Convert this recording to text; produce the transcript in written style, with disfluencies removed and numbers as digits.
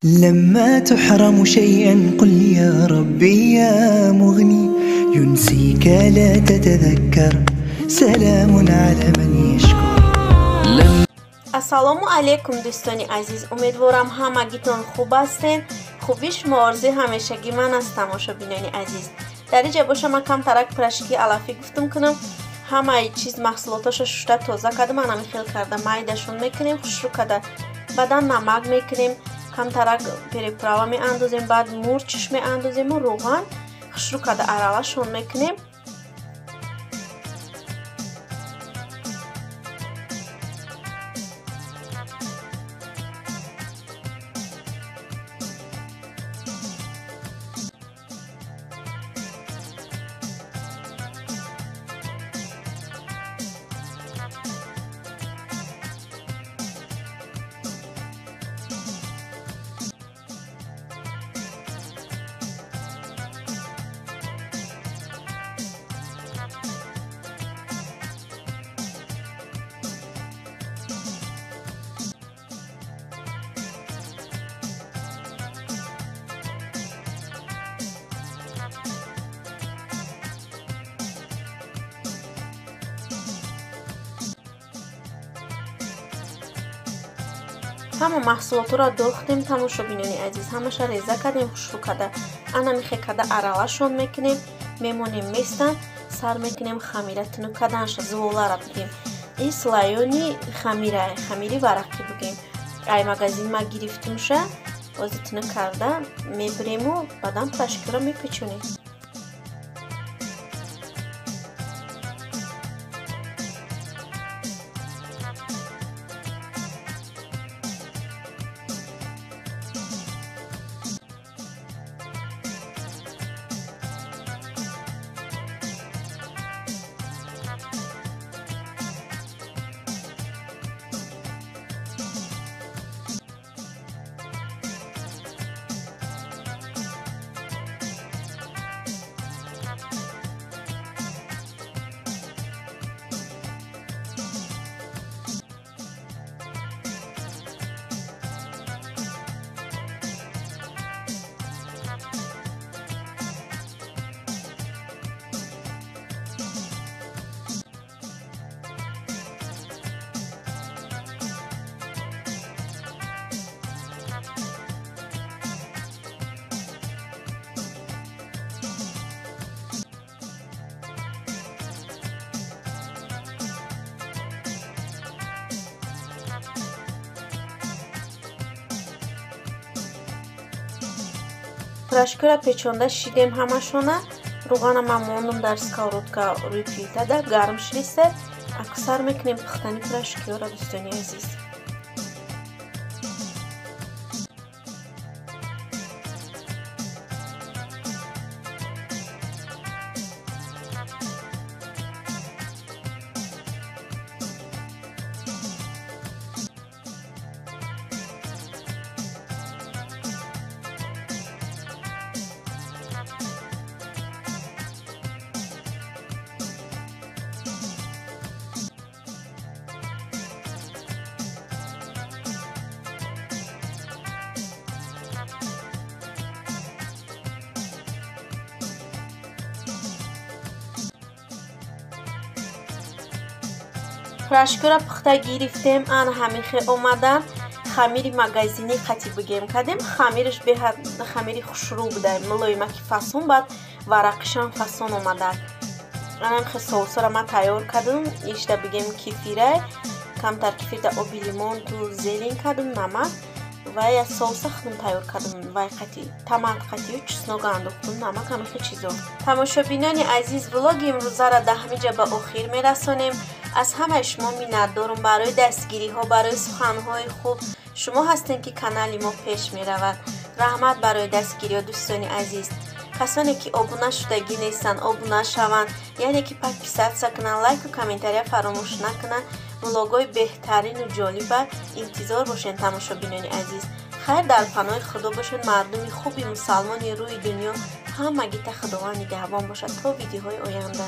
لما تحرم شيئا قل يا ربي يا مغني ينسيك لا تتذكر سلام على من يشكر. Ассалому алайкум дӯстони азиз, умедворам ҳамагитон хуб ҳастен. Хуби шумо орзуи ҳамешагӣ ман аст, тамошобинони азиз. Дар инҷа боша ман камтарак пирожки алафӣ гуфтум кунам. Ҳамаи чиз маҳсулоташо шушта тоза кардам, ман ҳамин хел карда майдашон мекунем, хушрӯ карда. Баъдан намак мекунем, камтарак приправа меандозем, баъд мурчиш меандозему рӯған хушрӯ карда аралашон мекунем. Ҳама маҳсулотро дохтем, тамошобинони азиз, ҳамаша реза кардем, хушрӯ карда. Ана михе карда аралашон мекунем, мемонем местан, сар мекунем хамира тунук карданша, зуволара бигем. Ин слоёни хамира, хамири варақӣ бигем. Ай магазин ма гирифтумша, бози тунук карда мебирему, баъдан пирожкиро мепечонем. Пирожкиро печонда шидем ҳамашона. Рӯғана ман мондум дар сковородка рӯи плитада, гарм шидиста. Аксар мекунем пухтани пирожкиёро, дӯстони азиз. Пирожкиро пухта гирифтем, ана ҳамин хел омадан. Хамири магазинӣ қатӣ бигем кардем. Хамираш беҳад хамири хушрӯ буда, мулоимаки фасон, баъд варақишам фасон омада. Анам хел соусро ман тайёр кардам. Ишда бигем кефира, камтар кефирда оби лимон ту зелень кардам, намак ва я соуса худам тайёр кардам. Вай қатӣ томат қатию чеснок андохтум, намак, ҳамин хел чизо. Тамошобинони азиз, влоги имрӯзаро дар ҳамин ҷа ба охир мерасонем. Аз ҳамаи шумо миннатдорум барои дастгириҳо, барои суханҳои хуб. Шумо ҳастем ки канали мо пеш меравад. Раҳмат барои дастгириҳо, дӯстони азиз. Касоне ки обуна шудагӣ нестанд, обуна шаванд, яъне ки подписаться кунанд, лайку комментария фаромӯш накунанд. Влогҳои беҳтарину ҷолиба интизор бошед, тамошобинони азиз. Хайр дар паноҳи Худо бошед, мардуми хуби мусалмони рӯи дунё ҳамагита Худованд нигаҳбон бошад то видеоҳои оянда.